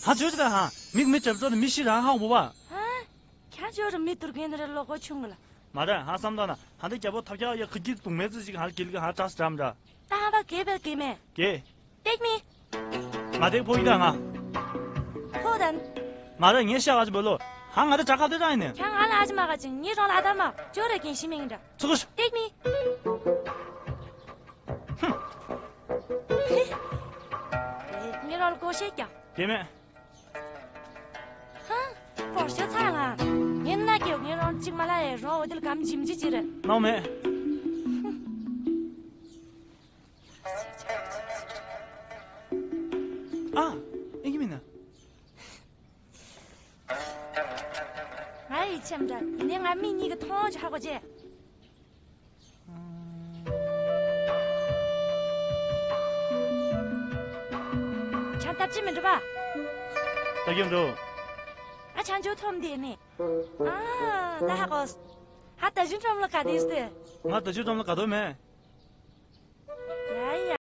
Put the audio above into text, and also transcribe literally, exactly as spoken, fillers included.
ཧ་ཅོ་ཅི་ད་ཧ། མིག་མི་གྲབ་ཙོ་ནི་མི་ཤི་རང་ཧ་འོ་བ། ཧ། ཁྱང་ཅོ་ར་མི་ཏུར་གན་ར་ལོ་གོ་ཆུང་གི་ལ། མ་ར་ཧ་བསམ་ད་ན་ཧ་འདི་རྒྱ་པོ་ཐབ་ཁྱག་ཡ་ཁི་ཀི་དུང་མེ་ཙི་ཅིག་ཧ་གིལ་གི་ཧ་ཏྲ་སི་ཏྲམ་ར། ད་ཧ་བ་གེ་བེ་གེ་མེ། གེ། ཏེག་མི། མ་ཏེག་ཕོ་ཡི་ད་ང་། ཕོ་དན། མ་ར་ངས་ཤ་ག་ཅི་བོ་ལོ། ཧ་ང་ད་ཅ་ཁ་ཏེ་ད་ཡིན་ནི། ཁྱང་ང་ལ་ཨ་ཅི་མ་ག་ཅི་ངེ་རང་ལ་ཨ་ད་མ་ཅོ་ར་གན་ཤི་མེ་ཡིན་འདྲ། ཚུགས། ཏེག་མི། ཧུམ། ངེ་རང་ལ་གོ་ཤེས་ཀྱང་། གེ་མེ། ཧ། ཕོར་ཤ་ཚ་ལ། ངེ་ན་ཀེ་ངེ་རང་ཅིག་མ་ལ་ཨེ་རོ་འོ་དེ་ལ་གམ་ཇིམ་ཇི་ཅི་རེད། ནོ་མེ། ཨ། ཨེ་གི་མིན་ན། ང་ཡི་ཆེམ་འདྲ་ནི་ང་མི་གཉིས་ཀྱི་མཐོང་ཅི་ཧ་གོ་ཅེ། ཁྱང་ཐབས་ཅི་མི་འགྲུབ་པ། ད་ཁྱོད་འགྲོ། ཨ་ཆང་ཇོ་ཐོམ་དེ་ནི། ཨ། ད་ཧ་གོ། ཧ་ད་ཞིན་ཁྲོམ་ལ་ག་དེ་སྟེ། ང་ད་ཞིན་ཁྲོམ་ལ་ག་དོ་མེད།